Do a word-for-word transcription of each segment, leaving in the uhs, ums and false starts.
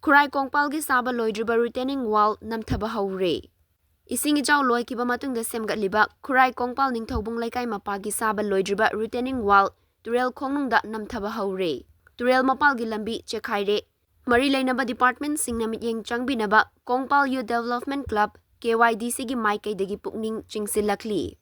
ꯈꯨꯔꯥꯏ ꯀꯣꯡꯄꯥꯜꯒꯤ ꯁꯥꯕ ꯂꯣꯏꯗ꯭ꯔꯤꯕ retaining wall ꯅꯝꯊꯕ ꯍꯧꯔꯦ꯫ ꯏꯁꯤꯡ ꯏꯆꯥꯎ ꯂꯣꯏꯈꯤꯕ ꯃꯇꯨꯡꯗ ꯁꯦꯝꯒꯠꯂꯤꯕ ꯈꯨꯔꯥꯏ ꯀꯣꯡꯄꯥꯜ ꯅꯤꯡꯊꯧꯕꯨꯡ ꯂꯩꯀꯥꯏ ꯃꯄꯥꯒꯤ ꯁꯥꯕ ꯂꯣꯏꯗ꯭ꯔꯤꯕ retaining wall ꯇꯨꯔꯦꯜ ꯈꯣꯡꯅꯨꯡꯗ ꯅꯝꯊꯕ ꯍꯧꯔꯦ꯫ ꯇꯨꯔꯦꯜ ꯃꯄꯥꯜꯒꯤ ꯂꯝꯕꯤ ꯆꯦꯛꯈꯥꯏꯔꯦ꯫ ꯃꯔꯤ ꯂꯩꯅꯕ departmentꯁꯤꯡꯅ ꯃꯤꯠꯌꯦꯡ ꯆꯪꯕꯤꯅꯕ ꯀꯣꯡꯄꯥꯜ Youth Development Club, KYDCꯒꯤ ꯃꯥꯏꯀꯩꯗꯒꯤ ꯄꯨꯛꯅꯤꯡ ꯆꯤꯡꯁꯤꯜꯂꯛꯂꯤ꯫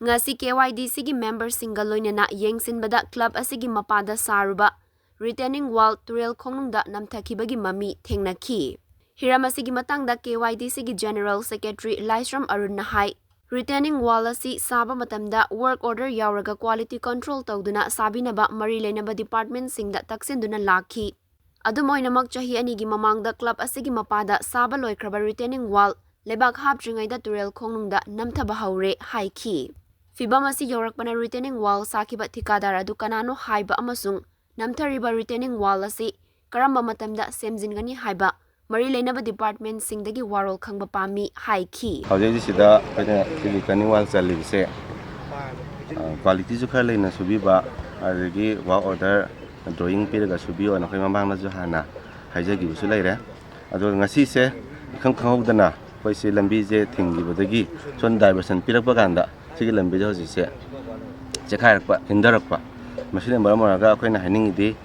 ꯉꯁꯤ KYDCꯒꯤ memberꯁꯤꯡꯒ ꯂꯣꯏꯅꯅ ꯌꯦꯡꯁꯤꯟꯕꯗ club ꯑꯁꯤꯒꯤ ꯃꯄꯥꯗ ꯁꯥꯔꯨꯕ retaining wall ꯇꯨꯔꯦꯜ ꯈꯣꯡꯅꯨꯡꯗ ꯅꯝꯊꯈꯤꯕꯒꯤ ꯃꯃꯤ ꯊꯦꯡꯅꯈꯤ꯫ ꯍꯤꯔꯝ ꯑꯁꯤꯒꯤ ꯃꯇꯥꯡꯗ KYDCꯒꯤ General Secretary ꯂꯥꯏꯁ꯭ꯔꯝ ꯑꯔꯨꯟꯅ ꯍꯥꯏ, retaining wall ꯑꯁꯤ ꯁꯥꯕ ꯃꯇꯝꯗ work order ꯌꯥꯎꯔꯒ quality control ꯇꯧꯗꯨꯅ ꯁꯥꯕꯤꯅꯕ ꯃꯔꯤ ꯂꯩꯅꯕ departmentꯁꯤꯡꯗ ꯇꯛꯁꯤꯟꯗꯨꯅ ꯂꯥꯛꯈꯤ꯫ ꯑꯗꯨꯝ ꯑꯣꯏꯅꯃꯛ, ꯆꯍꯤ ꯑꯅꯤꯒꯤ ꯃꯃꯥꯡꯗ club ꯑꯁꯤꯒꯤ ꯃꯄꯥꯗ ꯁꯥꯕ ꯂꯣꯏꯈ꯭ꯔꯕ retaining wall ꯂꯩꯕꯥꯛ ꯍꯥꯞꯇ꯭ꯔꯤꯉꯩꯗ ꯇꯨꯔꯦꯜ ꯈꯣꯡꯅꯨꯡꯗ ꯅꯝꯊꯕ ꯍꯧꯔꯦ ꯍꯥꯏꯈꯤ꯫ ꯐꯤꯚꯝ ꯑꯁꯤ ꯌꯧꯔꯛꯄꯅ retaining wall ꯁꯥꯈꯤꯕ ꯊꯤꯀꯥꯗꯥꯔ ꯑꯗꯨ ꯀꯅꯥꯅꯣ ꯍꯥꯏꯕ ꯑꯃꯁꯨꯡ ꯅꯝꯊꯔꯤꯕ retaining wall ꯑꯁꯤ ꯀꯔꯝꯕ ꯃꯇꯝꯗ ꯁꯦꯝꯖꯤꯟꯒꯅꯤ ꯍꯥꯏꯕ ꯃꯔꯤ ꯂꯩꯅꯕ departmentꯁꯤꯡꯗꯒꯤ ꯋꯥꯔꯣꯜ ꯈꯪꯕ ꯄꯥꯝꯃꯤ ꯍꯥꯏꯈꯤ꯫ ꯍꯧꯖꯤꯛ ꯍꯧꯖꯤꯛꯁꯤꯗ ꯑꯩꯈꯣꯏꯅ ꯁꯤꯒꯤ retaining wall ꯆꯜꯂꯤꯕꯁꯦ, ꯑ, qualityꯁꯨ ꯈꯔ ꯂꯩꯅ ꯁꯨꯕꯤꯕ, ꯑꯗꯒꯤ work order drawing ꯄꯤꯔꯒ ꯁꯨꯕꯤꯌꯣꯅ ꯑꯩꯈꯣꯏ ꯃꯃꯥꯡꯗꯁꯨ ꯍꯥꯟꯅ ꯍꯥꯏꯖꯈꯤꯕꯁꯨ ꯂꯩꯔꯦ꯫ ꯑꯗꯨꯒ ꯉꯁꯤꯁꯦ ꯏꯈꯪ ꯈꯪꯍꯧꯗꯅ ꯑꯩꯈꯣꯏꯁꯦ ꯂꯝꯕꯤꯁꯦ ꯊꯤꯡꯈꯤꯕꯗꯒꯤ ꯁꯣꯝ diversion ꯄꯤꯔꯛꯄ ꯀꯥꯟꯗ ꯁꯤꯒꯤ ꯂꯝꯕꯤꯁꯦ ꯍꯧꯖꯤꯛꯁꯦ ꯆꯦꯛꯈꯥꯏꯔꯛꯄ, ꯍꯤꯟꯊꯔꯛꯄ꯫ ꯃꯁꯤꯅ ꯃꯔꯝ ꯑꯣꯏꯔꯒ ꯑꯩꯈꯣꯏꯅ ꯍꯥꯏꯅꯤꯡꯉꯤꯗꯤ,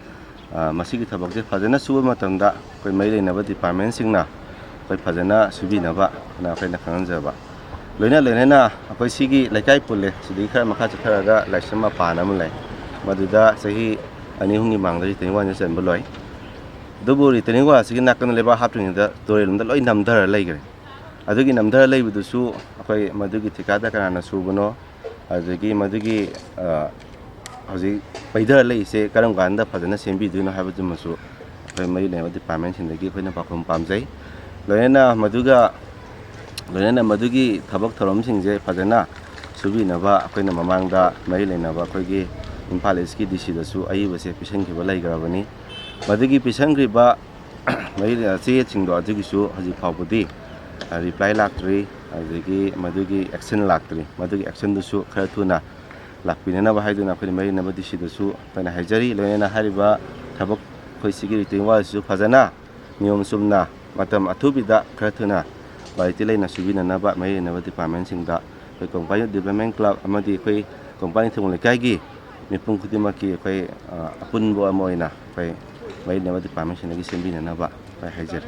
ꯑ, ꯃꯁꯤꯒꯤ ꯊꯕꯛꯁꯦ ꯐꯖꯅ ꯁꯨꯕ ꯃꯇꯝꯗ ꯑꯩꯈꯣꯏ ꯃꯔꯤ ꯂꯩꯅꯕ departmentꯁꯤꯡꯅ ꯑꯩꯈꯣꯏ ꯐꯖꯅ ꯁꯨꯕꯤꯅꯕ ꯑꯩꯈꯣꯏꯅ ꯈꯪꯍꯟꯖꯕ꯫ ꯂꯣꯏꯅ ꯂꯣꯏꯅꯅ ꯑꯩꯈꯣꯏ ꯁꯤꯒꯤ ꯂꯩꯀꯥꯏ ꯄꯨꯜꯂꯦ, ꯁꯤꯗꯒꯤ ꯈꯔ ꯃꯈꯥ ꯆꯠꯊꯔꯒ ꯂꯥꯏꯁ꯭ꯔꯝ ꯃꯄꯥꯟ ꯑꯃ ꯂꯩ, ꯃꯗꯨꯗ ꯆꯍꯤ ꯑꯅꯤ ꯑꯍꯨꯝꯒꯤ ꯃꯥꯡꯗ retaining wallꯁꯦ ꯆꯟꯕ ꯂꯣꯏ꯫ ꯑꯗꯨꯕꯨ retaining wallꯁꯤꯒꯤ ꯅꯥꯀꯟꯗ ꯂꯩꯕꯥꯛ ꯍꯥꯞꯇ꯭ꯔꯤꯉꯩꯗ ꯇꯨꯔꯦꯜ ꯂꯣꯝꯗ ꯂꯣꯏ ꯅꯝꯊꯔ ꯂꯩꯈ꯭ꯔꯦ꯫ ꯑꯗꯨꯒꯤ ꯅꯝꯊꯔ ꯂꯩꯕꯗꯨꯁꯨ ꯑꯩꯈꯣꯏ ꯃꯗꯨꯒꯤ ꯊꯤꯀꯥꯗꯥꯔ ꯀꯅꯥꯅ ꯁꯨꯕꯅꯣ, ꯑꯗꯨꯗꯒꯤ ꯃꯗꯨꯒꯤ, ꯑ, ꯍꯧꯖꯤꯛ ꯄꯩꯊꯔ ꯂꯩꯔꯤꯁꯦ ꯀꯔꯝ ꯀꯥꯟꯗ ꯐꯖꯅ ꯁꯦꯝꯕꯤꯗꯣꯏꯅꯣ ꯍꯥꯏꯕꯗꯨꯃꯁꯨ ꯑꯩꯈꯣꯏ ꯃꯔꯤ ꯂꯩꯅꯕ departmentꯁꯤꯡꯗꯒꯤ ꯑꯩꯈꯣꯏꯅ ꯄꯥꯎꯈꯨꯝ ꯄꯥꯝꯖꯩ꯫ ꯂꯣꯏꯅꯅ ꯃꯗꯨꯒ, ꯂꯣꯏꯅꯅ ꯃꯗꯨꯒꯤ ꯊꯕꯛ ꯊꯧꯔꯝꯁꯤꯡꯁꯦ ꯐꯖꯅ ꯁꯨꯕꯤꯅꯕ ꯑꯩꯈꯣꯏꯅ ꯃꯃꯥꯡꯗ ꯃꯔꯤ ꯂꯩꯅꯕ ꯑꯩꯈꯣꯏꯒꯤ ꯏꯝꯐꯥꯜ Eastꯀꯤ DCꯗꯁꯨ ꯑꯏꯕꯁꯦ ꯄꯤꯁꯤꯟꯈꯤꯕ ꯂꯩꯈ꯭ꯔꯕꯅꯤ꯫ ꯃꯗꯨꯒꯤ ꯄꯤꯁꯤꯟꯈ꯭ꯔꯤꯕ ꯃꯔꯤ ꯂꯩꯅꯕ ꯆꯦꯁꯤꯡꯗꯣ ꯑꯗꯨꯒꯤꯁꯨ ꯍꯧꯖꯤꯛ ꯐꯥꯎꯕꯗꯤ, ꯑ, reply ꯂꯥꯛꯇ꯭ꯔꯤ꯫ ꯑꯗꯨꯗꯒꯤ ꯃꯗꯨꯒꯤ action ꯂꯥꯛꯇ꯭ꯔꯤ꯫ ꯃꯗꯨꯒꯤ actionꯗꯨꯁꯨ ꯈꯔ ꯊꯨꯅ ꯂꯥꯛꯄꯤꯅꯅꯕ ꯍꯥꯏꯗꯨꯅ ꯑꯩꯈꯣꯏꯅ ꯃꯔꯤ ꯂꯩꯅꯕ DCꯗꯁꯨ ꯑꯩꯈꯣꯏꯅ ꯍꯥꯏꯖꯔꯤ꯫ ꯂꯣꯏꯅꯅ ꯍꯥꯏꯔꯤꯕ ꯊꯕꯛ ꯑꯩꯈꯣꯏ ꯁꯤꯒꯤ retaining wallꯁꯤꯁꯨ ꯐꯖꯅ ꯅꯤꯌꯣꯝ ꯆꯨꯝꯅ ꯃꯇꯝ ꯑꯊꯨꯕꯤꯗ ꯈꯔ ꯊꯨꯅ quality ꯂꯩꯅ ꯁꯨꯕꯤꯅꯅꯕ ꯃꯔꯤ ꯂꯩꯅꯕ departmentꯁꯤꯡꯗ ꯑꯩꯈꯣꯏ ꯀꯣꯡꯄꯥꯜ Youth Development Club ꯑꯃꯗꯤ ꯑꯩꯈꯣꯏ ꯀꯣꯡꯄꯥꯜ ꯅꯤꯡꯊꯧ ꯂꯩꯀꯥꯏꯒꯤ ꯃꯤꯄꯨꯝ ꯈꯨꯗꯤꯡꯃꯛꯀꯤ ꯑꯩꯈꯣꯏ, ꯑ, ꯑꯄꯨꯟꯕ ꯑꯃ ꯑꯣꯏꯅ ꯑꯩꯈꯣꯏ ꯃꯔꯤ ꯂꯩꯅꯕ departmentꯁꯤꯡꯗꯒꯤ ꯁꯦꯝꯕꯤꯅꯅꯕ ꯑꯩꯈꯣꯏ ꯍꯥꯏꯖꯔꯤ꯫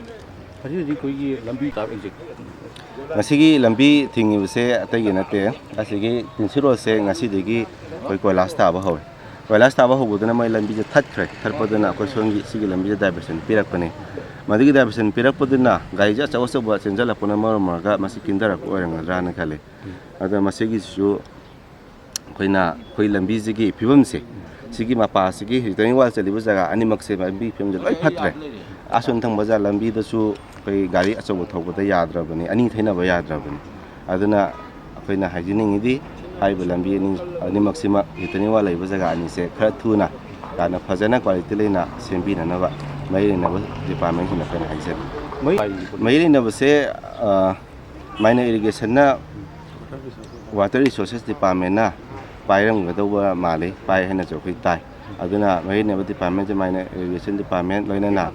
ꯍꯧꯖꯤꯛ ꯍꯧꯖꯤꯛ ꯑꯩꯈꯣꯏꯒꯤ ꯂꯝꯕꯤ ꯇꯥꯕ exit꯫ ꯉꯁꯤꯒꯤ ꯂꯝꯕꯤ ꯊꯤꯡꯉꯤꯕꯁꯦ ꯑꯇꯩꯒꯤ ꯅꯠꯇꯦ, ꯑꯁꯤꯒꯤ ꯇꯤꯟꯁꯤ ꯔꯣꯗꯁꯦ ꯉꯁꯤꯗꯒꯤ ꯑꯩꯈꯣꯏ ꯀꯣꯏꯂꯥꯁ ꯊꯥꯕ ꯍꯧꯋꯦ꯫ ꯀꯣꯏꯂꯥꯁ ꯊꯥꯕ ꯍꯧꯕꯗꯨꯅ ꯃꯣꯏ ꯂꯝꯕꯤꯁꯦ ꯊꯠꯈ꯭ꯔꯦ, ꯊꯠꯄꯗꯨꯅ ꯑꯩꯈꯣꯏ ꯁꯣꯝꯒꯤ ꯁꯤꯒꯤ ꯂꯝꯕꯤꯁꯦ diversion ꯄꯤꯔꯛꯄꯅꯦ꯫ ꯃꯗꯨꯒꯤ diversion ꯄꯤꯔꯛꯄꯗꯨꯅ ꯒꯥꯔꯤꯁꯦ ꯑꯆꯧ ꯑꯆꯧꯕ ꯆꯦꯟꯁꯤꯜꯂꯛꯄꯅ ꯃꯔꯝ ꯑꯣꯏꯔꯒ ꯃꯁꯤ ꯀꯤꯟꯊꯔꯛꯄ ꯑꯣꯏꯔꯝꯒꯗ꯭ꯔꯥꯅ ꯈꯜꯂꯤ꯫ ꯑꯗꯣ ꯃꯁꯤꯒꯤꯁꯨ ꯑꯩꯈꯣꯏꯅ ꯑꯩꯈꯣꯏ ꯂꯝꯕꯤꯁꯤꯒꯤ ꯐꯤꯕꯝꯁꯦ, ꯁꯤꯒꯤ ꯃꯄꯥꯁꯤꯒꯤ retaining wall ꯆꯠꯂꯤꯕ ꯖꯒꯥ ꯑꯅꯤꯃꯛꯁꯦ ꯂꯝꯕꯤ ꯐꯤꯕꯝꯁꯦ ꯂꯣꯏ ꯐꯠꯇ꯭ꯔꯦ꯫ ꯑꯁꯣꯝ ꯊꯪꯕ ꯖꯒꯥ ꯂꯝꯕꯤꯗꯁꯨ ꯑꯩꯈꯣꯏ ꯒꯥꯔꯤ ꯑꯆꯧꯕ ꯊꯧꯕꯗ ꯌꯥꯗ꯭ꯔꯕꯅꯤ, ꯑꯅꯤ ꯊꯩꯅꯕ ꯌꯥꯗ꯭ꯔꯕꯅꯤ꯫ ꯑꯗꯨꯅ ꯑꯩꯈꯣꯏꯅ ꯍꯥꯏꯖꯅꯤꯡꯉꯤꯗꯤ ꯍꯥꯏꯔꯤꯕ ꯂꯝꯕꯤ ꯑꯅꯤ, ꯑꯅꯤꯃꯛꯁꯤꯃꯛ retaining wall ꯂꯩꯕ ꯖꯒꯥ ꯑꯅꯤꯁꯦ ꯈꯔ ꯊꯨꯅ ꯌꯥꯝꯅ ꯐꯖꯅ quality ꯂꯩꯅ ꯁꯦꯝꯕꯤꯅꯅꯕ ꯃꯔꯤ ꯂꯩꯅꯕ departmentꯁꯤꯡꯗ ꯑꯩꯈꯣꯏꯅ ꯍꯥꯏꯖꯔꯤ꯫ ꯃꯔꯤ ꯂꯩꯅꯕꯁꯦ, ꯑ, Minor Irrigationꯅ Water Resources Departmentꯅ ꯄꯥꯏꯔꯝꯒꯗꯧꯕ ꯃꯥꯜꯂꯤ, ꯄꯥꯏ ꯍꯥꯏꯅꯁꯨ ꯑꯩꯈꯣꯏ ꯇꯥꯏ꯫ ꯑꯗꯨꯅ ꯃꯔꯤ ꯂꯩꯅꯕ department, Minor Irrigation Department ꯂꯣꯏꯅꯅ,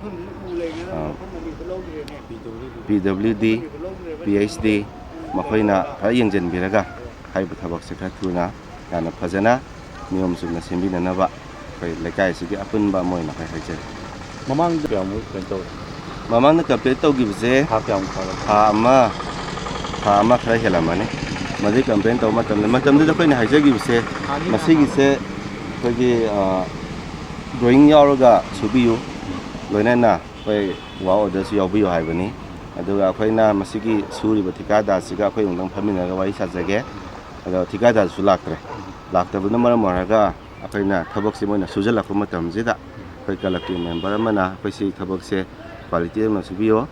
ꯑ, P W D, P H D ꯃꯈꯣꯏꯅ ꯈꯔ ꯌꯦꯡꯁꯤꯟꯕꯤꯔꯒ ꯍꯥꯏꯔꯤꯕ ꯊꯕꯛꯁꯦ ꯈꯔ ꯊꯨꯅ ꯌꯥꯝꯅ ꯐꯖꯅ ꯅꯤꯌꯣꯝ ꯆꯨꯝꯅ ꯁꯦꯝꯕꯤꯅꯅꯕ ꯑꯩꯈꯣꯏ ꯂꯩꯀꯥꯏ ꯑꯁꯤꯒꯤ ꯑꯄꯨꯟꯕ ꯑꯃ ꯑꯣꯏꯅ ꯑꯩꯈꯣꯏ ꯍꯥꯏꯖꯔꯤ꯫ ꯃꯃꯥꯡꯗ ꯀꯌꯥꯃꯨꯛ ꯀꯩꯅꯣ ꯇꯧꯔꯦ? ꯃꯃꯥꯡꯗ complain ꯇꯧꯈꯤꯕꯁꯦ ꯊꯥ ꯀꯌꯥꯃꯨꯛ ꯐꯥꯔꯒꯦ? ꯊꯥ ꯑꯃ, ꯊꯥ ꯑꯃ ꯈꯔ ꯍꯦꯜꯂꯝꯃꯅꯤ꯫ ꯃꯗꯨꯒꯤ complain ꯇꯧꯕ ꯃꯇꯝꯗ, ꯃꯇꯝꯗꯨꯗ ꯑꯩꯈꯣꯏꯅ ꯍꯥꯏꯖꯈꯤꯕꯁꯦ, ꯃꯁꯤꯒꯤꯁꯦ ꯑꯩꯈꯣꯏꯒꯤ, ꯑ, drawing ꯌꯥꯎꯔꯒ ꯁꯨꯕꯤꯌꯨ, ꯂꯣꯏꯅꯅ ꯑꯩꯈꯣꯏ work orderꯁꯨ ꯌꯥꯎꯕꯤꯌꯨ ꯍꯥꯏꯕꯅꯤ꯫ ꯑꯗꯨꯒ ꯑꯩꯈꯣꯏꯅ ꯃꯁꯤꯒꯤ ꯁꯨꯔꯤꯕ ꯊꯤꯀꯥꯗꯥꯔꯁꯤꯒ ꯑꯩꯈꯣꯏ ꯑꯃꯨꯛꯇꯪ ꯐꯝꯃꯤꯟꯅꯔꯒ ꯋꯥꯔꯤ ꯁꯥꯖꯒꯦ꯫ ꯑꯗꯣ ꯊꯤꯀꯥꯗꯥꯔꯁꯨ ꯂꯥꯛꯇ꯭ꯔꯦ꯫ ꯂꯥꯛꯇꯕꯅ ꯃꯔꯝ ꯑꯣꯏꯔꯒ ꯑꯩꯈꯣꯏꯅ ꯊꯕꯛꯁꯦ ꯃꯣꯏꯅ ꯁꯨꯖꯜꯂꯛꯄ ꯃꯇꯝꯁꯤꯗ ꯑꯩꯈꯣꯏ collective member ꯑꯃꯅ ꯑꯩꯈꯣꯏ ꯁꯤ ꯊꯕꯛꯁꯦ quality ꯂꯩꯅ ꯁꯨꯕꯤꯌꯣ,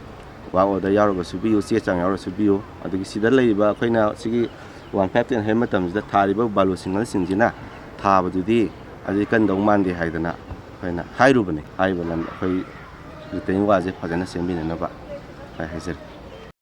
work order ꯌꯥꯎꯔꯒ ꯁꯨꯕꯤꯌꯨ, ꯆꯦ ꯆꯥꯡ ꯌꯥꯎꯔꯒ ꯁꯨꯕꯤꯌꯨ꯫ ꯑꯗꯒꯤ ꯁꯤꯗ ꯂꯩꯔꯤꯕ ꯑꯩꯈꯣꯏꯅ ꯁꯤꯒꯤ one five ten ꯍꯥꯏꯕ ꯃꯇꯝꯁꯤꯗ ꯊꯥꯔꯤꯕ ꯕꯥꯂꯨ ꯁꯤꯡꯒꯜꯁꯤꯡꯁꯤꯅ ꯊꯥꯕꯗꯨꯗꯤ ꯑꯗꯨꯗꯤ ꯀꯟꯗꯧ ꯃꯥꯟꯗꯦ ꯍꯥꯏꯗꯅ ꯑꯩꯈꯣꯏꯅ ꯍꯥꯏꯔꯨꯕꯅꯤ꯫ ꯍꯥꯏꯔꯤꯕ ꯂꯝ ꯑꯩꯈꯣꯏ retaining wallꯁꯦ ꯐꯖꯅ ꯁꯦꯝꯕꯤꯅꯅꯕ ꯑꯩ ꯍꯥꯏꯖꯔꯤ꯫